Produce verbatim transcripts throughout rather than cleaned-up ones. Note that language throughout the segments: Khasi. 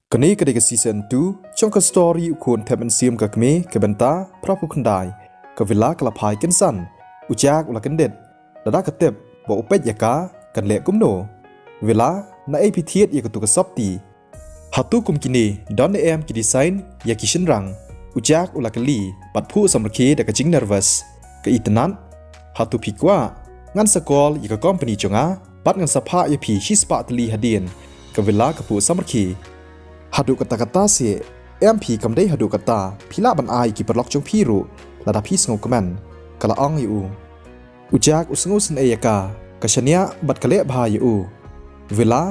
Kane ka dei ka season two jong ka story U Khun Thep Mynsiem Ka Kmie, ka bynta phra phew khyndai. Ka Villa ka la phai kynsan, u Jack u la kyndit. Lada ka tip ba u peit ïa ka, kan leh kumno? Villa, naei phi thied ïa katu ka sopti? Hato kum kine don ne em ki design ïa ki shynrang? U Jack u la kylli bad phuh samrkhie da ka jingnervous. Ka itynnad. Hato phi kwah ngan sa call ïa ka company jong nga bad ngan sa phah ïa phi shispah tylli hadien? Ka Villa ka phuh samrkhie. Haduh katta katta seh? Em phi, kam dei haduh katta, phi lah ban ai ki paralok jong phi ruh lada phi sngewkmen, ka la ong ïa u. U Jack u sngewsynei ïa ka, ka shaniah bad ka leh bha ïa u. Villa,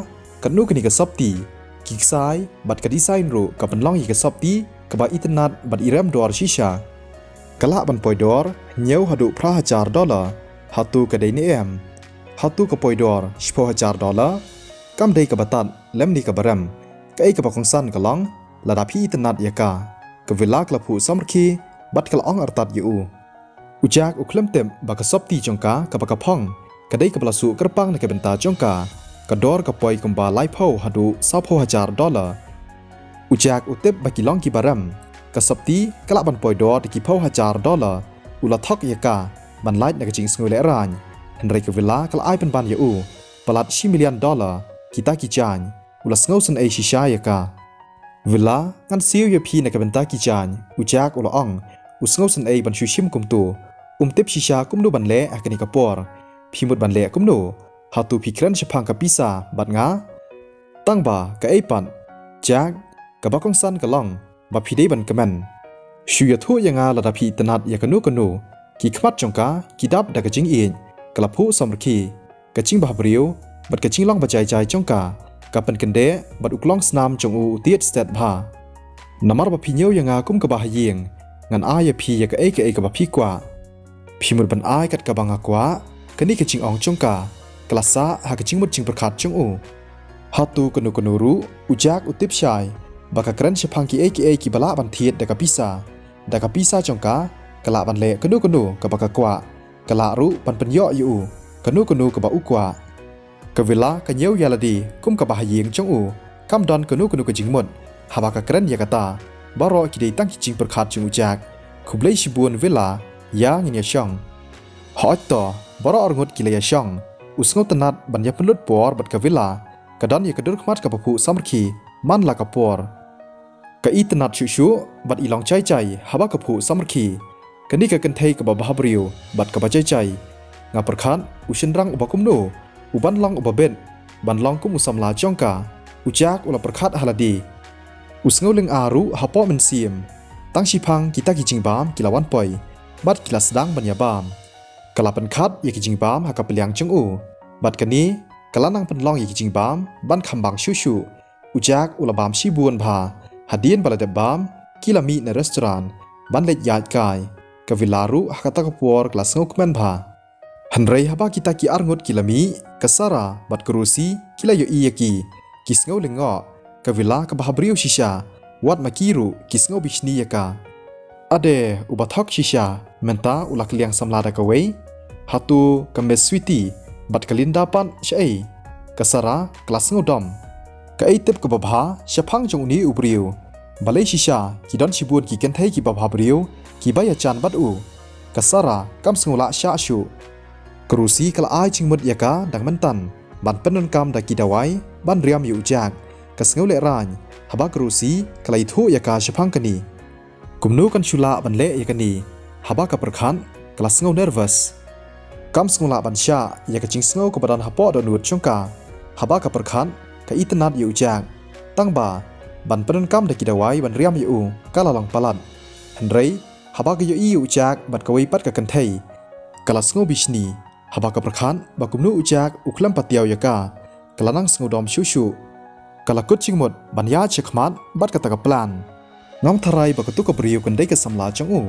katno kane ka sopti? Ki ksai bad ka design ruh ka pynlong ïa ka sopti kaba itynnad bad i rem dor shisha. Ka lah ban poi dor hynñiew haduh phra hajar dollar. Hato ka dei ne em? Hato ka poi dor shiphew hajar dollar? Kam dei kaba tad lymne kaba rem. Kaei kaba kongsan ka long, lada phi itynnad ïa ka. Ka Villa ka la phuh samrkhie bad ka la ong artat ïa u. U Jack u khlem tip ba ka sopti jong ka kaba ka phong ka dei kaba la suh kyrpang na ka bynta jong ka. Ka dor ka poi kumba laiphew haduh sawphew hajar dollar. U Jack u tip ba ki long kiba rem. Ka sopti ka lah ban poi dor da ki phew hajar dollar. U la thok ïa ka ban lait na ka jingsngew lehraiñ. Hynrei ka Villa ka la ai pynban ïa u palat shi million dollar. Kita ki jaiñ. U la sngewsynei shisha ïa ka. Villa, ngan siew ïa phi na ka bynta ki jaiñ, u Jack u la ong. U sngewsynei ban shu shim kumto. Um tip shisha kumno ban leh ha kane ka por. Phi mut ban leh kumno? Hato phi kren shaphang ka pisa bad nga? Tang ba kaei pat, Jack, kaba kongsan ka long ba phi dei ban kmen. Shu ïathuh ïa nga lada phi itynnad ïa kano kano. Ki khmat jong ka ki dap da ka jingïeit. Ka la phuh samrkhie. Ka jingbhabriew bad ka jinglong ba jai jai jong ka ka pynkyndeh bad u klong snam jong u u tied stet bha. Namar ba phi ñiew ïa nga kum kaba ha ïing, ngan ai ïa phi ïa kaei kaei kaba phi kwah. Phi mut ban ai kat kaba nga kwah? Kane ka jingong jong ka ka la sah ha ka jingmut jingpyrkhat jong u. Hato kano kano ruh, u Jack u tip shai ba ka kren shaphang kiei kiei kiba lah ban thied da ka pisa. Da ka pisa jong ka, ka lah ban leh kano kano kaba ka kwah. Ka lah ruh ban pynïoh ïa u kano kano kaba u kwah. Ka Villa ka ñiew ïa lade kum kaba ha ïing jong u. Kam don kano kano ka jingmut haba ka kren ïa kata. Baroh ki dei tang ki jingpyrkhat jong u Jack. Khublei shibun Villa, ïa ngin ïa shong. Hooid to, baroh arngut ki la ïa shong. U sngewtynnad ban ïa pynlut por bad ka Villa. Ka don ïa ka dur khmat kaba phuh samrkhie man la ka por. Ka itynnad shuh shuh bad i long jai jai haba ka phuh samrkhie. Kane ka kynthei kaba bhabriew bad kaba jai jai. Nga pyrkhat u shynrang uba kumno, u ban long uba bit, ban long kum u samla jong ka. U Jack u la pyrkhat ha lade. U sngewlyngngoh ruh hapoh mynsiem. Tang shiphang kita ki jingbam ki la wan poi bad ki la sdang ban ïa bam. Ka la pynkhat ïa ki jingbam ha ka pliang jong u. Bad kane ka la nang pynlong ïa ki jingbam ban kham bang shuh shuh. U Jack u la bam shibun bha. Hadien ba la dep bam, ki la mih na restaurant ban leit ïaid kai. Ka Villa ruh ha kata ka por ka la sngewkmen bha. Hynrei haba kita ki arngut ki la mih, ka Sarah bad ka Rosie ki la ïohi ïa ki. Ki sngewlyngngoh. Ka Villa kaba ha briew shisha, wat ma ki ruh ki sngewbishni ïa ka. Ade, uba thok shisha, mynta u la kylliang samla da kawei. Hato ka Miss Sweetie bad ka Linda pat shaei? Ka Sarah ka la sngewdom. Kaei tip kaba bha shaphang jong une u briew? Balei shisha ki don shibun ki kynthei kiba bhabriew kiba ïajan bad u? Ka Sarah kam sngewlah shah shuh. Ka Rosie ka la ai jingmut ïa ka dang mynta ban pyndonkam da ki dawai ban riam ïa u Jack. Ka sngewlehraiñ haba ka Rosie ka la ïathuh ïa ka shaphang kane. Kumno kan shu lah ban leh ïa kane? Haba ka pyrkhat ka la sngew nervous. Kam sngewlah ban shah ïa ka jingsngew kaba don hapoh dohnud jong ka. Haba ka pyrkhat ka itynnad ïa u Jack. Tang ba ban pyndonkam da ki dawai ban riam ïa u ka la long palat. Hynrei haba ka ïohi ïa u Jack bad kawei pat ka kynthei, ka la sngewbishni. Haba ka pyrkhat ba kumno u Jack u khlem patiaw ïa ka, ka la nang sngewdom shuh shuh. Ka la kut jingmut ban ïaid shakhmat bad kata ka plan. Ngam tharai ba katu ka briew kan dei ka samla jong u.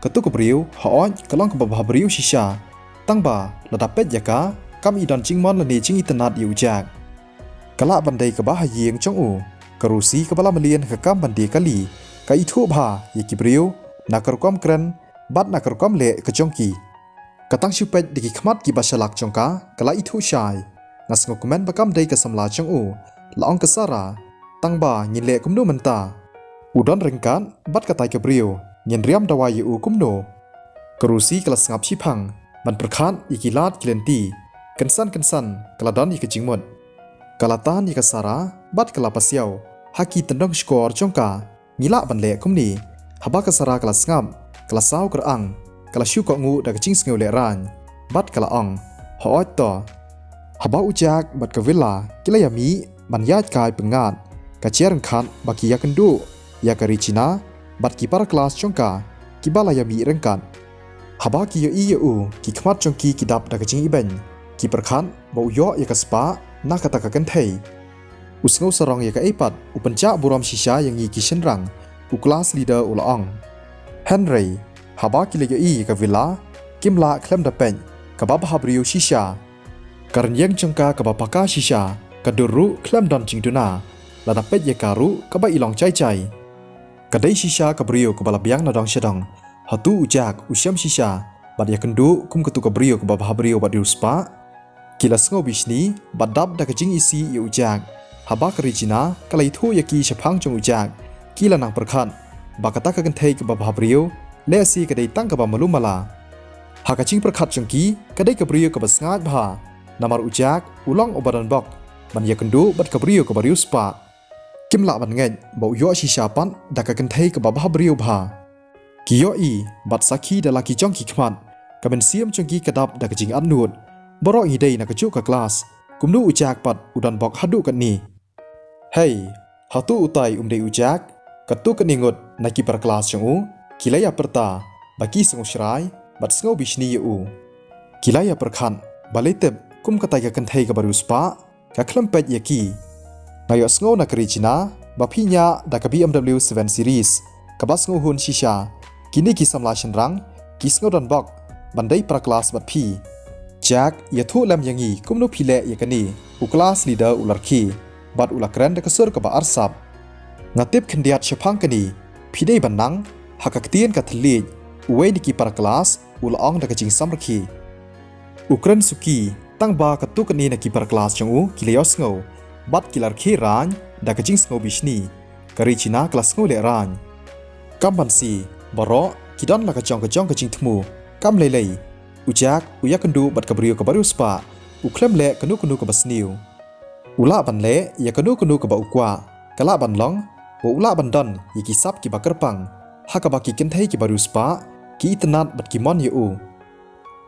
Katu ka briew hooid ka long kaba bhabriew shisha. Tang ba lada peit ïa ka, kam i don jingmon lane jingitynnad ïa u Jack. Ka lah ban dei kaba ha ïing jong u. Ka Rosie kaba la mlien ha ka kam ban die kali, ka ithuh bha ïa ki briew na ka rukom kren bad na ka rukom leh ka jong ki. Ka tang shu peit da ki khmat kiba shalak jong ka, ka la ithuh shai. Nga sngewkmen ba kam dei ka samla jong u, la ong ka Sarah. Tang ba ngin leh kumno mynta? U don ryngkat bad katai ka briew, ngin riam dawa ïa u kumno? Ka Rosie ka la sngap shiphang ban pyrkhat ïa ki lad ki lynti. Kynsan kynsan ka la don ïa ka jingmut. Ka la tan ïa ka Sara bad ka la pasiaw ha ki tyndong shkor jong ka. Ngi lah ban leh kumne? Haba ka Sara ka la sngap, ka la saw kyrang, ka la shu kohnguh da ka jingsngewlehraiñ bad ka la ong, "Hooid to." Haba u Jack bad ka Villa ki la ïa mih ban ïaid kai pyngngad, ka jia ryngkat ba ki ïakynduh ïa ka Regina bad ki para klas jong ka kiba la ïa mih ryngkat. Haba ki ïohi ïa u, ki khmat jong ki ki dap da ka jingibeiñ, ki pyrkhat ba u ïoh ïa ka spah na kata ka kynthei. U sngew sarong ïa kaei pat u pynjah burom shisha ïa ngi ki shynrang, u class leader u la ong. Hynrei haba ki la ïohi ïa ka Villa, kim lah khlem da peit kaba bhabriew shisha. Ka rynïeng jong ka kaba paka shisha ka dur ruh khlem don jingduna lada peit ïa ka ruh kaba i long jai jai. Ka dei shisha ka briew kaba la biang na dong sha dong. Hato u Jack u shem shisha bad ïakynduh kum katu ka briew kaba bhabriew bad riewspah? Ki la sngew bishni bad dap da ka jingisih ïa u Jack. Haba ka Regina ka la ïathuh ïa ki shaphang jong u Jack, ki la nang pyrkhat ba kata ka kynthei kaba bhabriew lehse ka dei tang kaba malu mala. Ha ka jingpyrkhat jong ki, ka dei ka briew kaba sngaid bha, namar u Jack u long uba don bok ban ïakynduh bad ka briew kaba riewspah. Kim lah ban ngeit ba u ïoh shisha pat da ka kynthei kaba bhabriew bha. Ki ïohi bad sakhi da la ki jong ki khmat, ka mynsiem jong ki ka dap da ka jingatnud. Baroh ngi dei na kajuh ka klas, kumno u Jack pat u don bok haduh katne? Hei, hato utai um dei u Jack? Katto katne ngut na ki para klas jong u ki la ïa pyrta ba ki sngew shrai bad sngew bishni ïa u. Ki la ïa pyrkhat, balei tip kum katai ka kynthei kaba riewspah ka khlem peit ïa ki. Nga ïohsngew na ka Regina ba phi ñiah da ka B M W seven Series kaba sngewhun shisha. Kine ki samla shynrang ki sngew don bok ban dei para klas bad phi. Jack, ïathuh lem ïa ngi kumno phi leh ïa kane, u class leader u la rkhie bad u la kren da ka sur kaba arsap. Nga tip khyndiat shaphang kane, phi dei ban nang ha ka ktien ka thylliej, uwei na ki para klas u la ong da ka jingsamrkhie. U kren suki tang ba katto katne na ki para klas jong u ki la ïohsngew bad ki la rkhie raiñ da ka jingsngew bishni. Ka Regina ka la sngewlehraiñ. Kam banse, baroh ki don la ka jong ka jong ka jingthmu. Kam lei lei, u Jack u ïakynduh bad ka briew kaba riewspah, u khlem leh kano kano kaba sniew. U lah ban leh ïa kano kano kaba u kwah, ka lah ban long ba u lah ban don ïa ki sap kiba kyrpang, ha kaba ki kynthei kiba riewspah ki itynnad bad ki mon ïa u.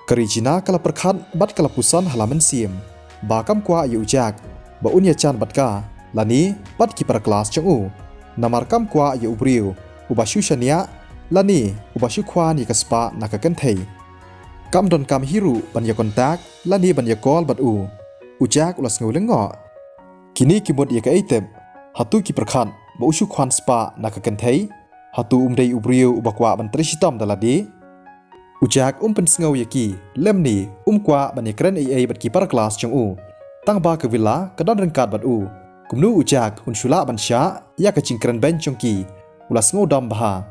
Ka Regina ka la pyrkhat bad ka la puson ha la mynsiem ba kam kwah ïa u Jack ba un ïajan bad ka lane bad ki para klas jong u, namar kam kwah ïa u briew uba shu shaniah lane uba shu khwan ïa ka spah na ka kynthei. Kam donkam hi ruh ban ïa contact lane ban ïa call bad u. U Jack u la sngew lyngngoh. Kine ki mut ïa kaei tip? Hato ki pyrkhat ba u shu khwan spah na ka kynthei? Hato um dei u briew uba kwah ban trei shitom da lade? U Jack um pynsngew ïa ki, lymne um kwah ban ïakren ei ei bad ki para klas jong u. Tang ba ka Villa ka don ryngkat bad u, kumno u Jack un shu lah ban shah ïa ka jingkren beiñ jong ki? U la sngew dom bha.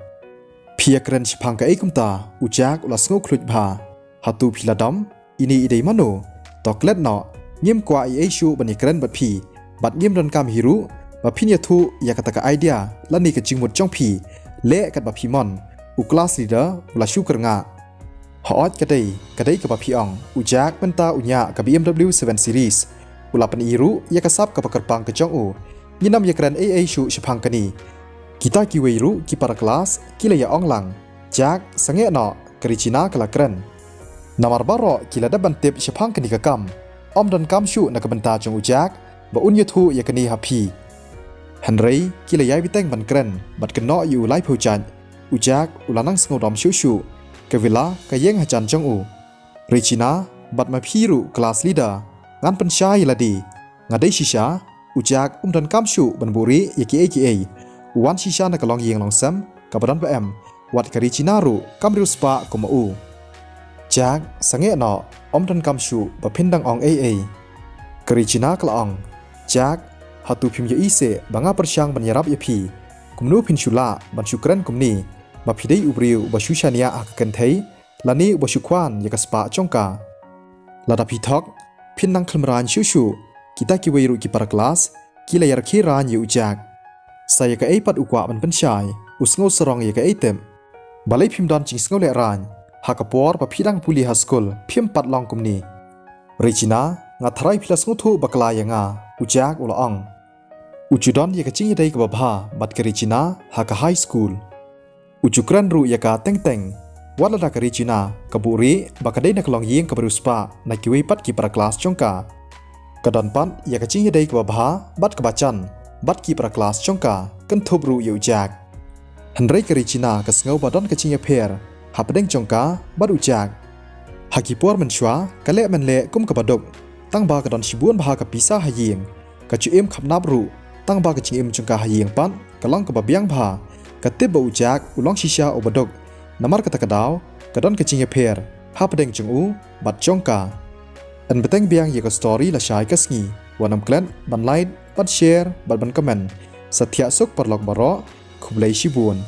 Phi ïakren shaphang kaei kumta? U Jack u la sngew khluit bha. Hato phi la dom? Ine i dei mano? To klet noh, ngim kwah ei ei shuh ban ïakren bad phi. Bad ngim donkam hi ruh ba phin ïathuh ïa kata ka idea lane ka jingmut jong phi. Leh katba phi mon, u class leader u la shu kyrngah. Hooid ka dei, ka dei kaba phi ong, u Jack mynta u ñiah ka B M W seven Series. U la pyni ruh ïa ka sap kaba kyrpang ka jong u. Ngin ym ïakren ei ei shuh shaphang kane. Kita kiwei ruh ki para klas ki la ïa ong lang. Jack, sangeh noh, ka Regina ka la kren. Namar baroh ki la dep ban tip shaphang kane ka kam. Ym donkam shuh na ka bynta jong u Jack ba un ïathuh ïa kane ha phi. Hynrei ki la ïai bteng ban kren bad kynnoh ïa u laiphew jait. U Jack u la nang sngewdom shuh shuh. Ka Villa ka ïeng hajan jong u. Regina, bad ma phi ruh class leader, ngan pynshai ïa lade. Nga dei shisha, u Jack um donkam shuh ban buhrieh ïa kiei kiei. U wan shisha na ka longïing longsem kaba don ba em. Wat ka Regina ruh kam riewspah kum ma u. Jack, sangeh noh, ym donkam shuh ba phin dang ong ei ei. Ka Regina ka la ong, Jack, hato phim ïohi seh ba nga pyrshang ban ïarap ïa phi? Kumno phin shu lah ban shu kren kumne ba phi dei u briew uba shu shaniah ha ka kynthei lane uba shu khwan ïa ka spah jong ka? Lada phi thok, phin nang khlem raiñ shuh shuh. Kita kiwei ruh ki para klas ki la ïa rkhie raiñ ïa u Jack. Sa ïa kaei pat u kwah ban pynshai, u sngew sarong ïa kaei tip. Balei phim don jingsngew lehraiñ ha ka por ba phi dang pule ha skul, phim pat long kumne. Regina, nga tharai phi la sngewthuh bakla ïa nga, u Jack u la ong. U ju don ïa ka jingïadei kaba bha bad ka Regina ha ka high school. U ju kren ruh ïa ka teng teng. Wat lada ka Regina ka buhrieh ba ka dei na ka longïing kaba riewspah na kiwei pat ki para klas jong ka, ka don pat ïa ka jingïadei kaba bha bad kaba jan bad ki para klas jong ka, kynthup ruh ïa u Jack. Hynrei ka Regina ka sngew ba don ka jingïapher hapdeng jong ka bad u Jack. Ha ki por mynshuwa ka leh mynleh kum kaba duk, tang ba ka don shibun bha ka pisa ha ïing. Ka ju im khapnap ruh, tang ba ka jingim jong ka ha ïing pat ka long kaba biang bha. Ka tip ba u Jack u long shisha uba duk, namar kata ka daw ka don ka jingïapher hapdeng jong u bad jong ka. Yn bteng biang ïa ka story lashai ka sngi, wat nym klet ban like, ban share bad ban comment. Sa thiah suk paralok baroh. Khublei shibun.